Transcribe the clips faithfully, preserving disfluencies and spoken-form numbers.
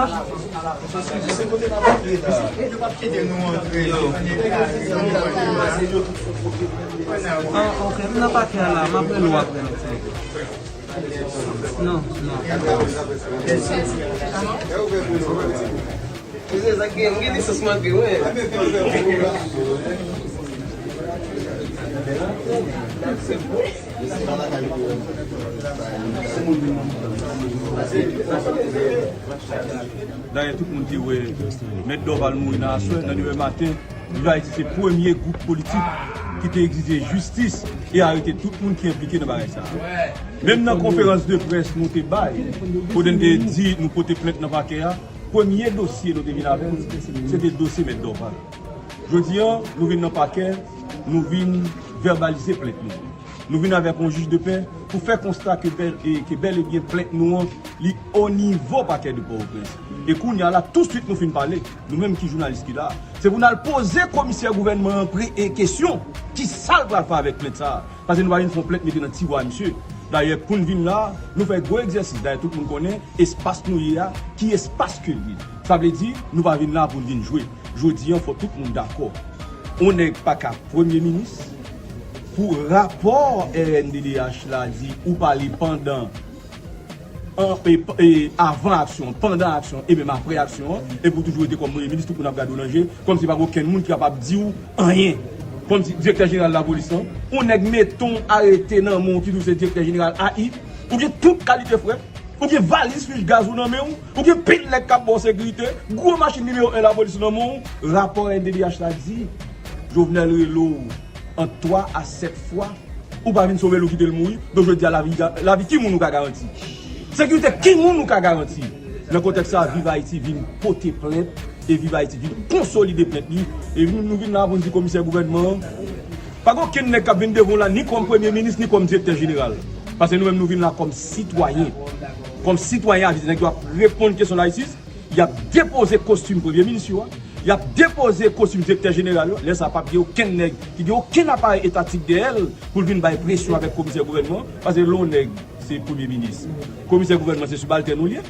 Ah, ok, m nan pakè a la, m ap rele w apre, mèt. Non, non. Mesye, sa gen, m gen lisans malgre mwen. Dayè, tout moun te wè Mèt Dorval mouri nan aswè, nan nèf è maten. Viv Ayiti se premye gwoup politik ki te egzije jistis e arete tout moun ki enplike nan bagay sa a. Menm nan konferans de près nou te bay, kote n te di nou pote plent nan pakè a, premye dosye nou te vin avè l, se te dosye Mèt Dorval. Jodi a, nou vin nan pakè, nou vin vèbalize plent nou. Nou vin avèk yon jij de pè pou fè konsta ke bèl, e, ke bèl e byen plent nou an, li o nivo pakè de Pòtoprens. E kounye a la, touswit nou fin pale, nou menm ki jounalis ki la, se pou n al poze komisè gouvènman an pre-, e, kesyon, ki sa l pral fè avèk plent sa a? Paske nou pa vin fè yon plent mete nan tiwa misye. Dayè, pou n vin la, nou fè gwo egzèsis. Dayè, tout moun konnen espas nou ye a, ki espas ke l ye. Sa vle di, nou pa vin la pou n vin jwe. Jodi a, fò tout moun dakò. Yon nèg pa ka premye minis, pou rapò R N D D H la di ou pale pandan, an, e, e, avan aksyon, pandan aksyon, e menm apre aksyon an, epi w toujou rete kòm premye minis, tout moun ap gade w nan je, kòmsi pa gen okenn moun ki kapab di w anyen. Kòmsi direktè jeneral lapolis lan, yon nèg mete yon arete nan men w ki di w se direktè jeneral A I, ou gen tout kalite frè, ou gen valiz fich gaz ou nan men w, ou gen pil nèg k ap ba w sekirite, gwo machin nimewo en lapolis nan men w, rapò R N D D H la di, Jovenel rele w ant twa a sèt fwa, ou pa vin sove l, ou kite l mouri. Donk, jodi a, lavi, lavi ki moun ou ka garanti? Sekirite ki moun ou ka garanti? Nan kontèks sa a, Viv Ayiti vin pote plent, e Viv Ayiti vin konsolide plent li. E nou, nou vin la pou n di komisè gouvènman an, pa gen okenn nèg k ap vin devan w la, ni kòm premye minis, ni kòm direktè jeneral. Paske nou menm, nou vin la kòm sitwayen. Kòm sitwayen avize, nèg yo ap reponn kesyon lajistis, y ap depoze kostim premye minis yo a, y ap depoze kostim direktè jeneral yo. Lè sa a, p ap gen okenn nèg ki gen okenn aparèy etatik dèyè l pou l vin bay presyon avèk komisè gouvènman an, paske lè yon nèg se premye minis, komisè gouvènman se sibaltèn ou li ye.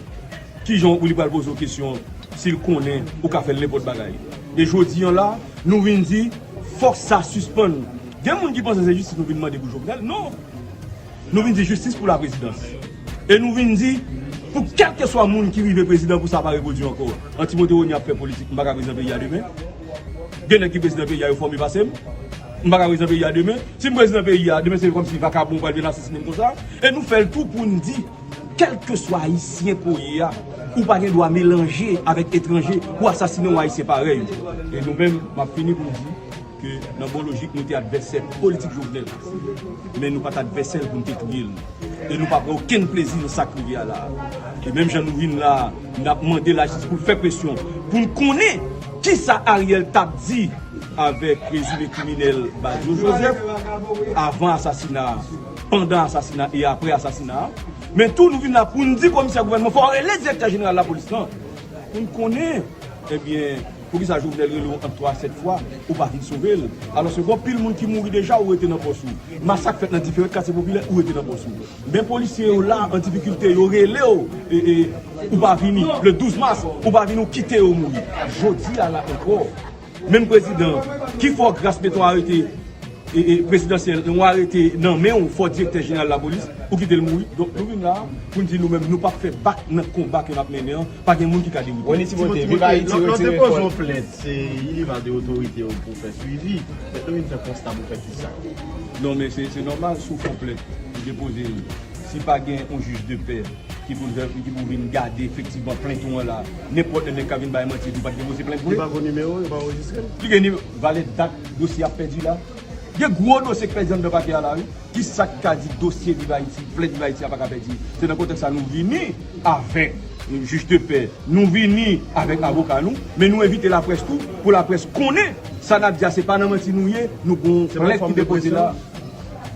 Kijan pou li pral poze w kesyon si l konnen ou ka fè l nenpòt bagay? E jodi a la, nou vin di, fòk sa sispann. Gen moun ki panse se jistis nou vin mande pou Jovenel. Non! Nou vin di jistis pou laprezidans. E nou vin di, pou kèlkeswa moun ki rive prezidan pou sa pa repwodui ankò. An Timote Rony ap fè politik, m pa ka prezidan peyi a demen. Gen nèg ki prezidan peyi a, yo fòme pase m. M pa ka prezidan peyi a demen. Si m prezidan peyi a, demen se kòmsi vakabon pral vin asasinen m konsa. E nou fè l tou pou n di, kèlkeswa ayisyen ke w ye a, ou pa gen dwa melanje avèk etranje pou asasinen yon ayisyen parèy ou. E nou menm, m ap fini pou m di, ke nan bon lojik, nou te advèsè politik Jovenel. Men nou pa t advèsè l pou n te touye l. E nou pa pran okenn plezi nan sa k rive a la a. E menm jan nou vin la a, n ap mande lajistis pou l fè presyon, pou n konnen kisa Ariel t ap di avèk prezime kriminèl Badio Joseph, avan asasina a, pandan asasina e apre asasina a. Men tou, nou vin la pou n di komisè gouvènman, fò w rele direktè jeneral lapolis lan, pou n konnen, ebyen, poukisa Jovenel rele w ant twa a sèt fwa, ou pa vin sove l? Alòske gon pil moun ki mouri deja, ou rete nan pòs ou. Masak fèt nan diferan katye popilè, ou rete nan pòs ou. Men polisye yo la, an difikilte, yo rele w, e, e, ou pa vini. Le douz mas, ou pa vini, ou kite yo mouri. Jodi a la ankò, menm prezidan ki fè w gras mete yon arete, e, e, prezidansyèl, yon arete nan men w, fò direktè jeneral lapolis, ou kite l mouri. Donk, nou vin la pou n di nou menm, nou p ap fè bak nan konba ke n ap mennen an. Pa gen moun ki ka dewoute. Rony Timote, Viv Ayiti retire kòl. Lè w depoze yon plent, se li li va de otorite yo pou fè swivi. Mèt, nou vin fè konsta pou fè kisa? Non, men se, se nòmal, si w fè yon plent, ou depoze l. Si pa gen yon jij de pè ki pou, ki pou vin gade efektivman plent ou an la, nenpòt lè nèg ka vin bay manti, epi w pa t depoze plent pou li. Li pa gon nimewo, yo pa anrejistre l. Li gen nimewo, valè dat dosye ap pèdi la. Gen gwo dosye k pèdi anndan pakè a la, wi. Kisa k ka di dosye Viv Ayiti, plent Viv Ayiti a pa ka pèdi? Se nan kontèks sa nou vini avèk jij de pè, nou vini avèk avoka nou, men nou envite laprès tou, pou laprès konnen sa n ap di a, se pa nan manti nou ye, nou gon plent ki depoze la.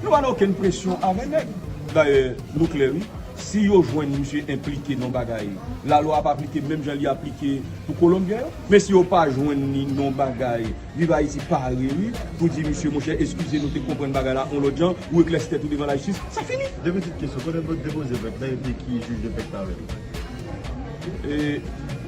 Nou pa nan okenn presyon avè nèg. Dayè, nou klè, wi. Si yo jwenn misye enplike nan bagay, lalwa ap aplike menm jan li aplike pou Kolonbyen yo. Men si yo pa jwenn li nan bagay, Viv Ayiti pare, wi, pou di misye, monchè, eskize, nou te konprann bagay la yon lòt jan, ou eklèsi tèt ou devan lajistis, sa fini. De pitit kesyon, kote w depoze plent la, epi ki jij de pè k t avè l? E,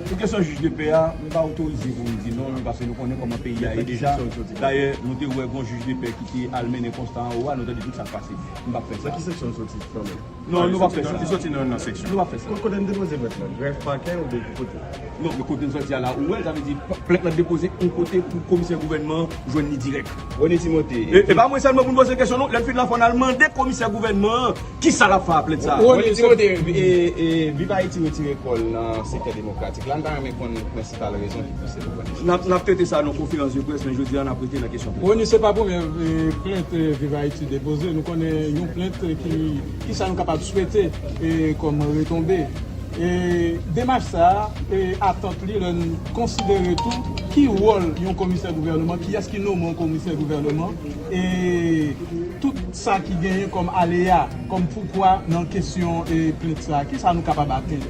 Pou kesyon jij de pè a, m pa otorize pou m di non, paske nou konnen kòman peyi a ye deja. Dayè, nou te wè gon jij de pè ki te al mennen konsta anwo a, nou tande tout sa k pase. M p ap fè sa. Nan ki seksyon l soti kanmenm? Non, nou p ap fè sa. Li soti nan, nan seksyon. Nou p ap fè sa. Kote n depoze plent lan? Grèf pakè oubyen ki kote? Non, men kote n soti a la, ou wè, sa vle di plent lan depoze yon kote pou komisè gouvènman an jwenn li dirèk. Rony Timothée. E, e pa mwen sèlman pou n poze kesyon non, lè n fin la fò n al mande komisè gouvènman an kisa l ap fè a plent sa a. Rony Timothée, e, e, Viv Ayiti retire kò l nan sektè demokratik la, n ta renmen konn prensipal rezon ki pouse nou pran desizyon. N ap, n ap trete sa nan konferans de près, men jodi a n ap rete nan kesyon plent. Rony, se pa premye, e, plent, e, Viv Ayiti depoze. Nou konnen yon plent, e, ki, kisa nou kapab swete, e, kòm retonbe. E, demach sa a, e, atant li, lè n konsidere tou ki wòl yon komisè gouvènman, kiyès ki nonmen yon komisè gouvènman, e, tout sa ki genyen kòm aleya, kòm poukwa nan kesyon, e, plent sa a, kisa nou kapab atann?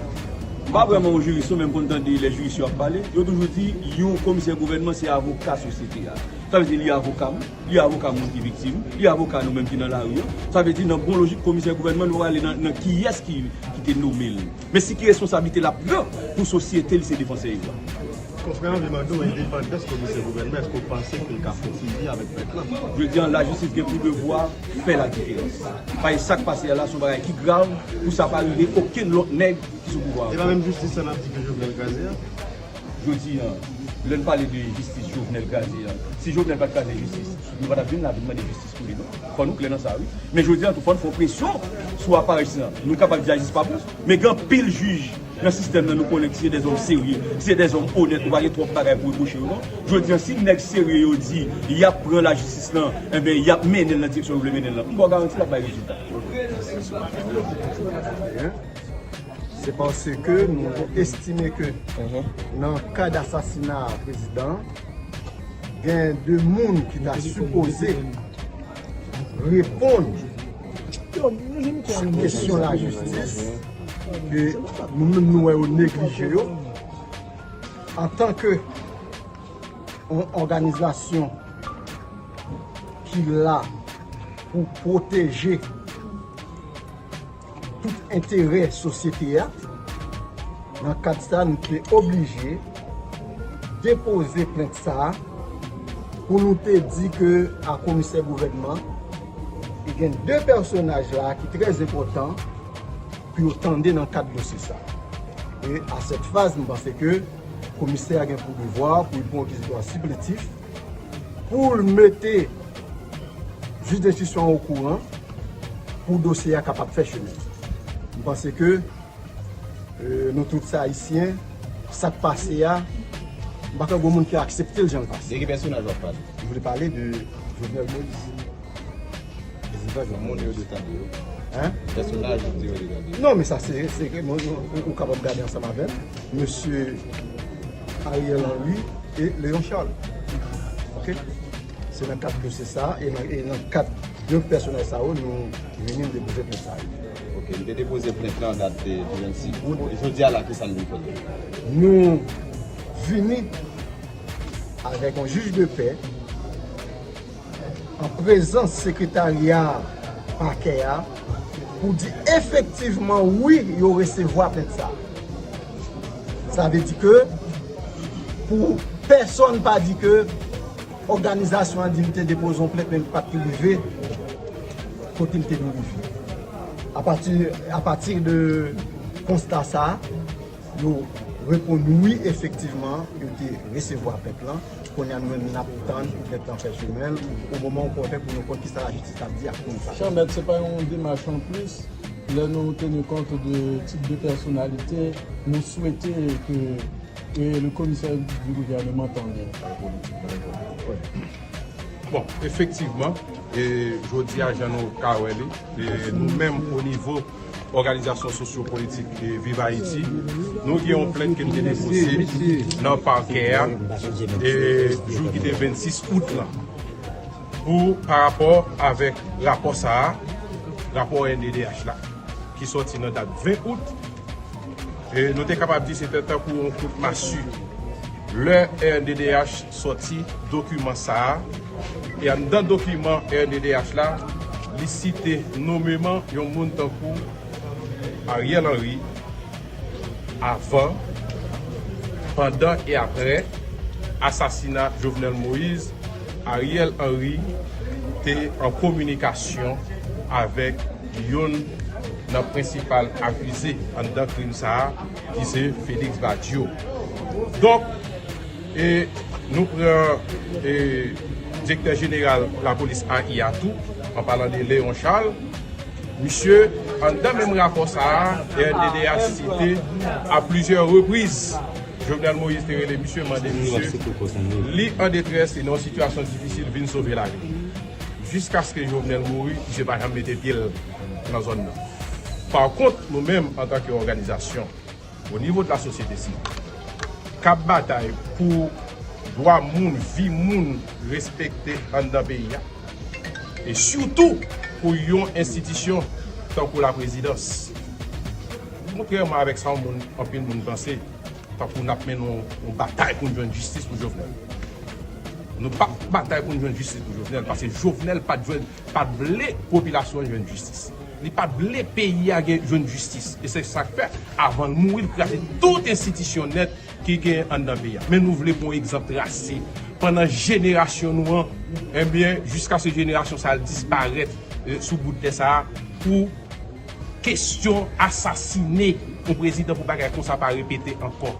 M pa vrèman yon jiris non, men m konn tande lè jiris yo ap pale, yo toujou di yon komisè gouvènman se avoka sosyete a. Sa vle di li avoka m, li avoka moun ki viktim, li avoka nou menm ki nan lari an. Sa vle di nan bon lojik komisè gouvènman nou prale nan, nan kiyès ki, ki te nonmen l. Men si ki responsablite l ap pran pou sosyete l se defansè yo a. Konfrè an vle mande w endepandans komisè gouvènman, èske w panse ke l ka fon figi avèk plent lan? Jodi a, lajistis gen pou devwa fè ladiferans. Paske sa k pase a la se yon bagay ki grav pou sa pa rive okenn lòt nèg ki sou pouvwa an. E pa menm jistis sa n ap di ke Jovenel kraze a? Jodi a, lè n pale de jistis Jovenel kraze a, si Jovenel pa t kraze jistis, nou pa t ap vin la vin mande jistis pou li non. Fò nou klè nan sa wi. Men jodi a tou fò n fè yon presyon sou aparèy sa. Nou kapab di lajistis pa bon, men gen anpil jij nan sistèm nan nou konnen ki se dèzòm serye, ki se dèzòm onèt, nou pa gen twòp bagay pou repwoche yo non. Jodi a si nèg serye yo di y ap pran lajistis lan, enben y ap mennen l nan direksyon yo vle mennen l lan, m ba w garanti l ap bay rezilta. Se paske nou estime ke nan kad asasina prezidan an, gen de moun ki ta sipoze reponn sou kesyon lajistis, ke nou menm nou wè yo neglije yo, antanke yon òganizasyon ki la pou pwoteje tout enterè sosyete a. Nan kad sa, nou te oblije depoze plent sa a pou nou te di ke a komisè gouvènman, e gen de pèsonaj la ki trè enpòtan pou yo tande nan kad dosye sa. E à cette phase, m panse ke komisè a gen pou devwa pou l pran yon kizitwa sipletif pou l mete jij denstriksyon an okouran pou dosye a kapab fè chemen. M panse ke, e, nou tout se Ayisyen, sa k pase a, m pa kwè gen moun ki aksepte l jan l pase. De ki pèsonaj w ap pale? Je voulais parler de Jovenel Moïse. Moun yo te tande yo. Hein? Pèsonaj moun yo te tande yo. Non, men sa se, se ke mwen, ou, ou kapab gade ansanm avè m. Mesye Ariel Henry e Léon Charles. Ok? Se nan kad dosye sa, e nan, e nan kad de pèsonaj sa yo, nou vini n depoze plent sa yo. Ok, nou te depoze plent lan dat, e, vennsis out. Jodi a la, kisa n vin fè? Nou vini avèk yon jij de pè an prezans sekretarya pakè a pou di efektivman, wi, yo resevwa plent sa. Sa vle di ke pou pèsonn pa di ke òganizasyon an di l te depoze yon plent, men l pa t rive kote l te dwe rive. Apati, apati de konsta sa, yo reponn wi, efektivman, yo te resevwa plent lan. Kounye a, nou menm, n ap tann pou plent lan fè chemen l, o moman opòten pou nou konn kisa lajistis ap di ak moun sa. Chè mèt, se pa yon demach anplis. Lè nou teni kont de tip de pèsonalite, nou swete ke, e, le commissaire du gouvernement tande. Bon, efektivman, e, jodi a, jan nou ka wè li, e, nou menm o nivo òganizasyon sosyo-politik, e, Viv Ayiti, nou gen yon plent ke nou te depoze nan pakè a, e, jou ki te vennsis out lan, pou, pa rapò avèk rapò sa a, rapò R N D D H la, ki sòti nan dat ven out, e nou te kapab di se te tankou yon kout masi. Lè R N D D H sòti dokiman sa a, e anndan dokiman R N D D H la, li site nonmenman yon moun tankou Ariel Henry, avan, Pandan e aprè asasina Jovenel Moïse, Ariel Henry te an kominikasyon avèk youn nan prensipal akize anndan krim sa a, ki se Félix Badio. Donk, e, nou pran, e, direktè jeneral lapolis A I a tou, an palan de Léon Charles. Misye, anndan menm rapò sa a, R D D H site a plizyè repriz Jovenel Moïse te rele misye, mande misye, li an detrès, li nan yon sitiyasyon difisil, vin sove lavi l. Jiskaske Jovenel mouri, misye pa janm mete pye l nan zòn nan. Pa kont, nou menm, antanke òganizasyon, o nivo de la sosyete sivil, k ap batay pou dwa moun, vi moun respekte anndan peyi a, e sitou pou yon enstitisyon tankou laprezidans. Kontrèman avèk sa yon moun, anpil moun panse, tankou n ap mennen yon, yon batay pou n jwenn jistis pou Jovenel. Nou p ap batay pou n jwenn jistis pou Jovenel, paske Jovenel pa t jwenn, pa t vle popilasyon an jwenn jistis. Li pa t vle peyi a gen, jwenn jistis. E se sa k fè, avan l mouri, l kraze tout enstitisyon nèt ki gen anndan peyi a. Men nou vle pran yon egzanp trase. Pandan jenerasyon nou an, ebyen, jiskaske jenerasyon sa a disparèt, e, sou bout tè sa a, pou kesyon asasine yon prezidan, pou bagay konsa pa repete ankò.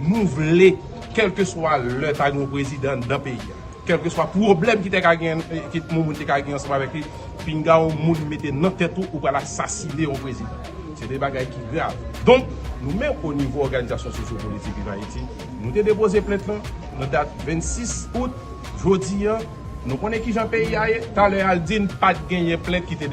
Nou vle, kèlkeswa lè ta gen yon prezidan anndan peyi a, kèlkeswa pwoblèm ki te ka gen, ki yon moun te ka gen ansanm avèk li, pinga yon moun mete nan tèt ou, ou pral asasine yon prezidan. Se de bagay ki grav. Donk, nou menm, o nivo òganizasyon sosyopolitik Viv Ayiti, nou te depoze plent lan nan dat vennsis out. Jodi a, nou konnen kijan peyi a ye. Talè Aldine pa t genyen plent ki te